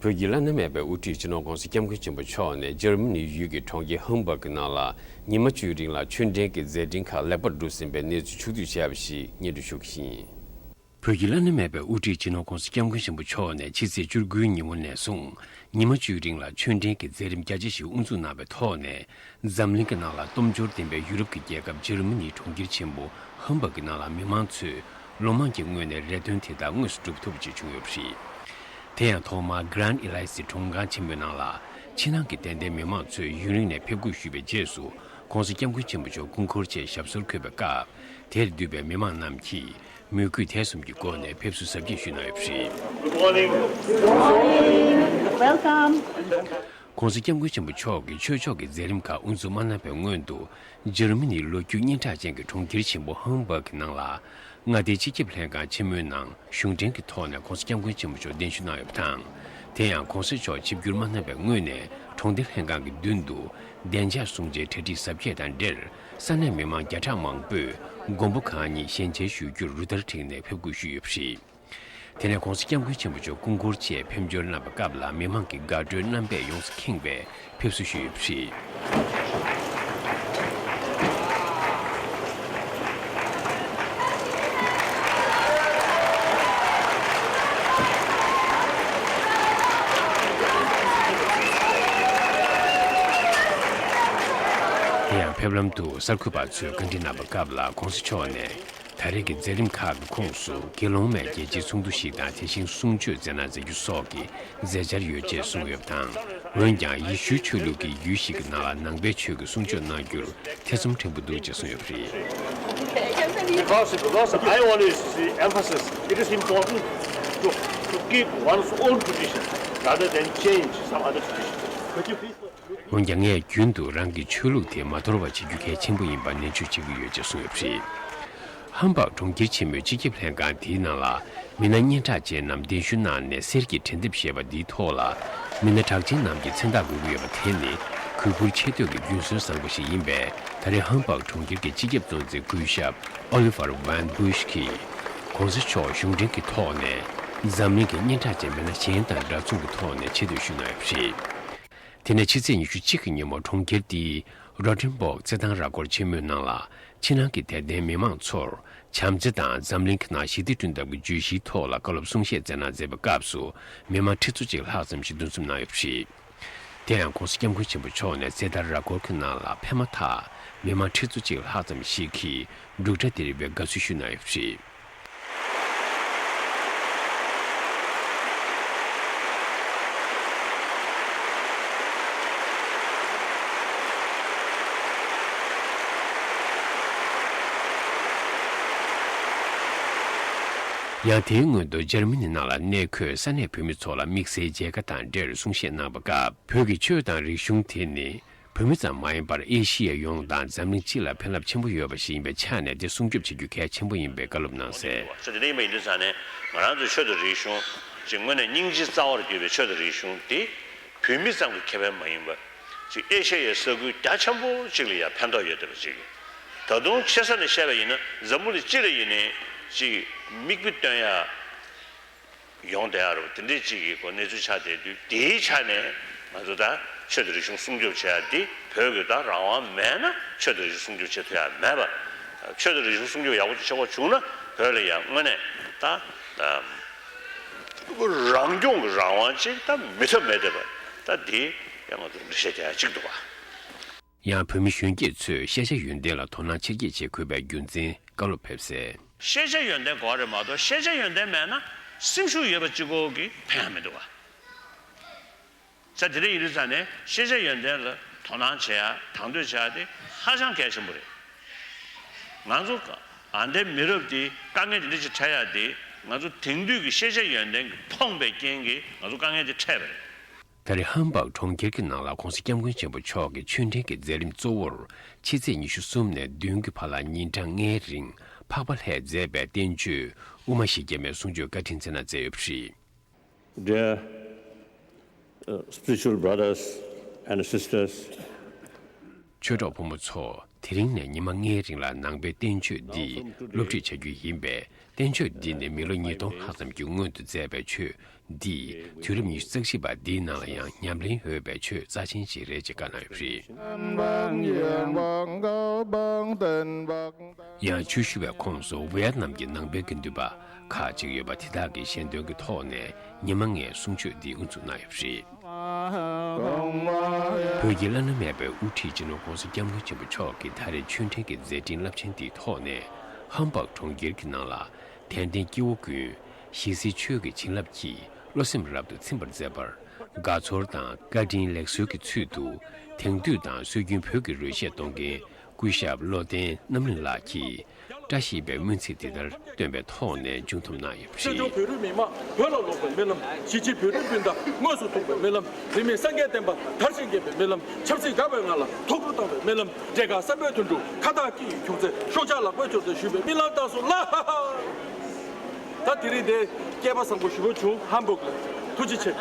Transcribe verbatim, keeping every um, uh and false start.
བོད་ཀྱི་བླ་ན་མེད་པའི་དབུ་ཁྲིད་སྤྱི་ནོར་༸གོང་ས་༸སྐྱབས་མགོན་ཆེན་པོ་མཆོག་ནས་འཇར་མ་ནི་ཡུལ་གྱི་གྲོང་ཁྱེར་ཧམ་བྷག་གི་ནང་ལ་ཉི་མ་བཅུའི་རིང་ལ་ཆོས་འབྲེལ་གྱི་མཛད་འཕྲིན་ཁག་ལེགས་པར་གྲུབ་ཟིན་པའི་གནས་ཚུལ་ཕྱོགས་བསྡུས་བྱས་པ་ཞིག་སྙན་སྒྲོན་ཞུ་གི་ཡིན། བོད་ཀྱི་བླ་ན་མེད་པའི་དབུ་ཁྲིད་སྤྱི་ནོར་༸གོང་ས་༸སྐྱབས་མགོན་ཆེན་པོ་མཆོག་ནས་ཕྱི་ཚེས་བཅུ་དགུའི་ཉིན་མོ་ནས་བཟུང་ཉི་མ་བཅུའི་རིང་ལ་ཆོས་འབྲེལ་གྱི་མཛད་རིམ་རྒྱ་ཆེ་ཞིག་དབུ་འཛུགས་གནང་བའི་ཐོག་ནས། འཛམ་གླིང་གི་ནང་ལ་སྟོབས་འབྱོར་ལྡན་པའི་ཡུ་རོབ་ཀྱི་རྒྱལ་ཁབ་འཇར་མ་ནིའི་གྲོང་ཁྱེར་ཆེན་པོ་ཧམ་བྷག་གི་ནང་ལ་མི་མང་ཚོས་ལོ་མང་གི་སྔོན་ནས་རེ་འདུན་དེ་དག་དངོས་སུ་སྒྲུབ་ཐུབ་པ་ཞིག་བྱུང་ཡོད་པ་རེད། དེ་ཡང་ཐོག་མར་Grand Elysee་གྲོང་ཁང་ཆེན་མོའི་ནང་ལ་ཕྱི་ནང་གི་དད་ལྡན་མི་མང་ཚོས་ཡུན་རིང་ནས་ཕེབས་སྒུག་ཞུས་པའི་རྗེས་སུ་༸གོང་ས་༸སྐྱབས་མགོན་ཆེན་པོ་མཆོག་སྐུ་འཁོར་ཆེད་ཞབས་སོར་འཁོད་པའི་སྐབས། དེར་འདུས་པའི་མི་མང་རྣམས་ཀྱིས་མོས་གུས་དད་གསུམ་གྱི་སྒོ་ནས་ཕེབས་བསུ་གཟབ་རྒྱས་ཞུས་གནང་ཡོད་པ་རེད། Good morning. Welcome. ༸གོང་ས་༸སྐྱབས་མགོན་ཆེན་པོ་མཆོག་གིས་ཆོས་ཕྱོགས་ཀྱི་མཛད་རིམ་ཁག་དབུ་འཛུགས་མ་གནང་བའི་སྔོན་དུ། འཇར་མ་ནིའི་ལོ་རྒྱུས་སྙན་གྲགས་ཅན་གྱི་གྲོང་ཁྱེར་ཆེན་པོ་ཧམ་བྷག་གི་ནང་ལ། མངའ་སྡེའི་སྤྱི་ཁྱབ་ལྷན་ཁང་ཆེན་མོའི་ནང་གཞུང་འབྲེལ་གྱི་ཐོག་ནས་༸གོང་ས་༸སྐྱབས་མགོན་ཆེན་པོ་མཆོག་གདན་ཞུ་གནང་ཡོད་པ་དང་། དེ་ཡང་༸གོང་ས་མཆོག་ཆིབས་བསྒྱུར་མ་གནང་བའི་སྔོན་ནས་གྲོང་སྡེ་ལྷན་ཁང་གི་མདུན་དུ་བདེ་འཇགས་སྲུང་བྱའི་གྲ་སྒྲིག་གཟབ་རྒྱས་དང་འབྲེལ། ས་གནས་མི་མང་བརྒྱ་ཕྲག་མང་པོས་མགོན་པོ་གང་ཉིད་ཞལ་མཇལ་ཞུ་རྒྱུར་རུ་སྟར་བསྒྲེངས་ནས་ཕེབས་སྒུག་ཞུས་ཡོད་པ་རེད། དེ་ནས་༸གོང་ས་༸སྐྱབས་མགོན་ཆེན་པོ་མཆོག་སྐུ་འཁོར་ཆེད་ཕེབས་འབྱོར་གནང་བའི་སྐབས་ལ་མི་མང་གི་དགའ་སྤྲོའི་རྣམ་པས་ཡོངས་སུ་ཁེངས་པའི་ཕེབས་བསུ་ཞུས་ཡོད་པ་རེད། དེ་ཡང་ཕེབས་ལམ་དུ་གསར་འགོད་པ་ཚོས་བཀའ་འདྲི་གནང་བའི་སྐབས་ལ་༸གོང་ས་མཆོག་ནས། ད་རེས་ཀྱི་མཛད་རིམ་ཁག་གི་ཁོངས་སུ་དགེ་སློང་མའི་རྒྱལ་སྤྱིའི་ཚོགས་འདུ་ཞིག་དང་དེ་བཞིན་གསུང་ཆོས་མཛད་གནང་མཛད་རྒྱུ་སོགས་ཀྱི་མཛད་འཆར་ཡོད་ཅེས་གསུངས་ཡོད་པ་དང་། འོན་ཀྱང་ཡེ་ཤུའི་ཆོས་ལུགས་ཀྱི་ཡུལ་ཞིག་གི་ནང་ལ་ནང་པའི་ཆོས་ཀྱི་གསུང་ཆོས་གནང་རྒྱུར་ཐེ་ཚོམ་ཕྲན་བུ་འདུག་ཅེས་གསུངས་ཡོད་པ་རེད། Because, because I always see emphasis, it is important to, to keep one's own tradition rather than change some other tradition. འོན་ཀྱང་ངས་རྒྱུན་དུ་རང་གི་ཆོས་ལུགས་དེ་མ་དོར་བ་བྱེད་རྒྱུ་གལ་ཆེན་པོ་ཡིན་པ་ནན་བརྗོད་བྱེད་ཀྱི་ཡོད་ཅེས་གསུངས་ཡོད་པ་རེད། ཧམ་བྷག་གྲོང་ཁྱེར་ཆེན་མོའི་སྤྱི་ཁྱབ་ལྷན་ཁང་དེའི་ནང་ལ་མི་སྣ་སྙན་གྲགས་ཅན་རྣམས་གདན་ཞུ་གནང་ནས་གསེར་གྱི་གྲལ་འདེབས་ཞེས་པ་འདིའི་ཐོག་ལ་མི་སྣ་གྲགས་ཅན་རྣམས་ཀྱི་མཚན་རྟགས་འགོད་ཀྱི་ཡོད་པ་དེ་ནི་གུས་བཀུར་ཆེ་བསྟོད་ཀྱི་རྒྱུན་སྲོལ་བཟང་པོ་ཞིག་ཡིན་པས། ད་རེས་ཧམ་བྷག་གྲོང་ཁྱེར་གྱི་སྤྱི་ཁྱབ་གཙོ་འཛིན་སྐུ་ཞབས་ཨོ་ལི་ཝར་ཝན་བུཤ་གིས་༸གོང་ས་མཆོག་གཞུང་འབྲེལ་གྱི་ཐོག་ནས་འཛམ་གླིང་གི་སྙན་གྲགས་ཅན་མི་སྣ་གཞན་དང་འདྲ་མཚུངས་ཀྱི་ཐོག་ནས་ཆེ་བསྟོད་ཞུས་གནང་ཡོད་པ་རེད། དེ་ནས་ཕྱི་ཚེས་ཉི་ཤུ་གཅིག་གི་ཉིན་མོ་གྲོང་ཁྱེར་འདིའི་རོ་ཏན་སྦུག་རྩེད་ཐང་ར་སྐོར་ཆེན་མོའི་ནང་ལ་ཕྱི་ནང་གི་དད་ལྡན་མི་མང་ཚོར་བྱམས་བརྩེ་དང་འཛམ་གླིང་གི་ནང་ཞི་བདེ་བསྐྲུན་ཐབས་ཀྱི་བརྗོད་གཞིའི་ཐོག་ལ་བཀའ་སློབ་གསུང་བཤད་མཛད་གནང་མཛད་པའི་སྐབས་སུ་མི་མང་ཁྲི་ཚོ་གཅིག་ལྷག་ཙམ་ཞིག་འདུ་འཛོམས་གནང་ཡོད་པ་རེད། དེ་ཡང་༸གོང་ས་༸སྐྱབས་མགོན་ཆེན་པོ་མཆོག་ནས་རྩེད་ཐང་ར་སྐོར་གྱི་ནང་ལ་ཕེབས་མ་ཐག་མི་མང་ཁྲི་ཚོ་གཅིག་ལྷག་ཙམ་ཞིག་གིས་འབྲུག་སྒྲ་དེར་ཡོད་པའི་དགའ་བསུ་ཞུས་གནང་ཡོད་པ་རེད། ཡང་དེའི་སྔོན་དུ་འཇར་མ་ནི་ནང་ལ་གནས་འཁོད་ས་གནས་བོད་མི་ཚོ་ལ་དམིགས་བསལ་མཇལ་ཁ་དང་འབྲེལ་གསུང་བཤད་གནང་བའི་སྐབས། བོད་ཀྱི་ཆོས་དང་རིག་གཞུང་དེ་ནི་བོད་མི་ཙམ་མ་ཡིན་པར་ཨེ་ཤི་ཡ་ཡོངས་དང་འཛམ་གླིང་སྤྱི་ལ་ཕན་རླབས་ཆེན་པོ་ཡོད་པ་ཞིག་ཡིན་པའི་ཆ་ནས་དེ་སྲུང་སྐྱོབ་བྱེད་རྒྱུ་གལ་ཆེན་པོ་ཡིན་པའི་བཀའ་སློབ་གནང་གསལ། ས་དེ་འདྲ་ཡིན་པ་ཡིན་དུས་ཙང་ནས་ང་རང་ཚོའི་ཆོས་དང་རིག་གཞུང་ཅིག་དངོས་གནས་སྙིང་རྗེ་རྩ་བར་གྱུར་པའི་ཆོས་དང་རིག་གཞུང་དེ་བོད་མི་ཙམ་གྱི་ཁེ་ཕན་མ་ཡིན་པ་ཅིག་ཨེ་ཤ་ཡའི་ས་ཁུལ་རྒྱ་ཆེན་པོ་ཅིག་ལ་ཡང་ཕན་ཐོགས་ཡོད་བསྡད་པ་ཅིག་ད་དུང་ཆེ་ས་ནས་བཤད་པ་ཡིན་ན་འཛམ་བུ་གླིང་སྤྱི་ལ་ཡིན་ནའི་ཅིག་མིག་དཔེ་སྟོན་ཡ། ཡོང་བསྡད་ཡ་རེད་པ། དེ་འདྲས་ཅིག་གི་གོ་གནས་ཚུལ་ཆགས་བསྡད་དུས་དེའི་ཆ་ནས་ང་ཚོ་ད་ཆོས་དང་རིག་གཞུང་སྲུང་སྐྱོབ་བྱེད་ཡ་འདི་བོད་ཀྱི་ད་རང་དབང་མེད་ན་ཆོས་དང་རིག་གཞུང་སྲུང་སྐྱོབ་བྱེད་ཐུབ་ཡ་མེད་པ། ཆོས་དང་རིག་གཞུང་སྲུང་སྐྱོབ་ཡག་པོ་ཅིག་བྱེད་དགོས་བྱུང་ན་བོད་ལ་ཡང་དངོས་གནས་ད་རང་སྐྱོང་གི་རང་དབང་ཅིག་ད་མེད་ཐབས་མེད་བསྡད་པ། ད་འདི་ཡང་ང་ཚོ་འགྲེལ་བཤད་རྒྱག་ཡ་ཅིག་འདུག་ག་ཡང་བོད་མི་གཞོན་སྐྱེས་ཚོས་ཤེས་བྱ་ཡོན་ཏན་ལ་དོ་སྣང་ཆེར་སྐྱེད་བྱེད་དགོས་པའི་རྒྱུ་མཚན་བཀའ་སློབ་ཕེབས་གསལ། ཤེས་བྱ་ཡོན་ཏན་དགོས་པ་རེད་མ་གཏོགས་ཤེས་བྱ་ཡོན་ཏན་མེད་ན་སེམས་ཤུགས་ཡོད་པ་གཅིག་པོ་གིས་ཕན་ཡ་མི་འདུག་ག་ས་དེ་འདྲ་ཡིན་དུས་ཙང་ནས་ཤེས་བྱ་ཡོན་ཏན་ལ་དོ་སྣང་བྱེད་ཡ་དང་དོད་བྱེད་ཡ་དེ་ཧ་ཅང་གལ་ཆེན་པོ་རེད། ང་ཚོ་ཨ་འདའི་མི་རབས་དེ་དཀའ་ངལ་དེ་འདྲ་ཅིག་འཕྲད་ཡ་དེ་ང་ཚོ་དེང་དུས་ཀྱི་ཤེས་བྱ་ཡོན་ཏན་གྱིས་ཕོངས་པའི་རྐྱེན་གྱིས་ང་ཚོ་དཀའ་ངལ་དེ་འཕྲད་པ་རེད། ད་རེས་ཧམ་བྷག་གྲོང་ཁྱེར་གྱི་ནང་ལ་༸གོང་ས་༸སྐྱབས་མགོན་ཆེན་པོ་མཆོག་གི་ཆོས་འབྲེལ་གྱི་མཛད་རིམ་གཙོ་བོར་ཕྱི་ཚེས་ཉི་ཤུ་གསུམ་ནས་བདུན་གྱི་བར་ལ་ཉིན་གྲངས་ལྔའི་རིང་འཕགས་པ་ལྷས་མཛད་པའི་བསྟན་བཅོས་དབུ་མ་བཞི་བརྒྱ་མའི་གསུང་ཆོས་བཀའ་དྲིན་སྩལ་གནང་མཛད་ཡོད་པ་རེད། Dear, uh, spiritual brothers and sisters, ཆོས་གྲོགས་ཕོ་མོ་ཚོ། དེ་རིང་ནས་ཉི་མ་ལྔའི་རིང་ལ་ནང་པའི་བསྟན་བཅོས་འདི་སློབ་ཁྲིད་བྱ་རྒྱུ་ཡིན་པས། བསྟན་ཆོས་འདི་ནི་མི་ལོ་ཉིས་སྟོང་ལྷག་ཙམ་གྱི་སྔོན་དུ་མཛད་པའི་ཆོས་འདིས་དུས་རབས་ཉི་ཤུ་རྩ་བཞི་པ་འདིའི་ནང་ལ་ཡང་ཉམས་ལེན་འོས་པའི་ཆོས་རྩ་ཆེན་ཞིག་རེད་ཅེས་བཀའ་གནང་ཡོད་པ་རེད། ཡང་ཆོས་ཞུ་བའི་ཁོངས་སུ་ཝེ་ཡེད་ནམ་གྱི་ནང་པའི་དགེ་འདུན་པ་ཁག་ཅིག་ཡོད་པ་དེ་དག་གིས་ཞལ་འདོན་གྱི་ཐོག་ནས་ཉི་མ་ལྔའི་གསུང་ཆོས་འདི་དབུ་འཛུགས་གནང་ཡོད་པ་རེད། བོད་ཀྱི་བླ་ན་མེད་པའི་དབུ་ཁྲིད་སྤྱི་ནོར་༸གོང་ས་༸སྐྱབས་མགོན་ཆེན་པོ་མཆོག་གིས་ད་རེས་ཆོས་འབྲེལ་གྱི་མཛད་འཕྲིན་རླབས་ཆེན་འདིའི་ཐོག་ནས་ཧམ་བྷག་གྲོང་ཁྱེར་གྱི་ནང་ལ་དད་ལྡན་སྐྱེ་བོ་ཀུན་ཞི་བསིལ་ཆོས་ཀྱི་བྱིན་རླབས་ཀྱིས་བློ་སེམས་རབ་ཏུ་ཚིམ་པར་མཛད་པར་དགའ་ཚོར་དང་བཀའ་དྲིན་ལེགས་གསོལ་གྱི་ཚུལ་དུ་དེང་དུས་དང་སྲོལ་རྒྱུན་བོད་ཀྱི་རོལ་ཆས་གཏོང་མཁན་སྐུ་ཞབས་བློ་ལྡན་རྣམ་གླིང་ལགས་ཀྱིས་བཀྲ་ཤིས་པའི་སྨོན་ཚིག་འདི་ལྟར་བཏོན་པའི་ཐོག་ནས་མཇུག་བསྡོམས་གནང་ཡོད་པ་ཆེ་རེད། མཆོག་བོད་རིགས་མི་དམངས་བོད་ལ་ལོག་པའི་སྨོན་ལམ། གཞིས་བྱེས་བོད་རིགས་སྤུན་ཟླ་དངོས་སུ་ཐུག་པའི་སྨོན་ལམ། རིས་མེད་སངས་རྒྱས་བསྟན་པ་དར་ཞིང་རྒྱས་པའི་སྨོན་ལམ། ཆབ་སྲིད་དགའ་བའི་ངང་ལ་ཐུགས་སྤྲོ་བཏང་བའི་སྨོན་ལམ། འབྲས་དཀར་བསམ་པའི་དོན་འགྲུབ་ཁ་བཏགས་སྐྱིད་ཡིན་ཁྱུང་རྩེ་ཤོག་ཆག་ལག་པའི་འབྱོར་ཚེ་ཞུ་བའི་སྨོན་ལམ་བཏང་སོང་ལ། ཧ་ཧ། ད་དེ་རིང་འདིར་སྐལ་པ་བཟང་པོ་ཞེ་པོ་བྱུང་ཧམ་བྷག་ལ། ཐུགས་རྗེ་ཆེ།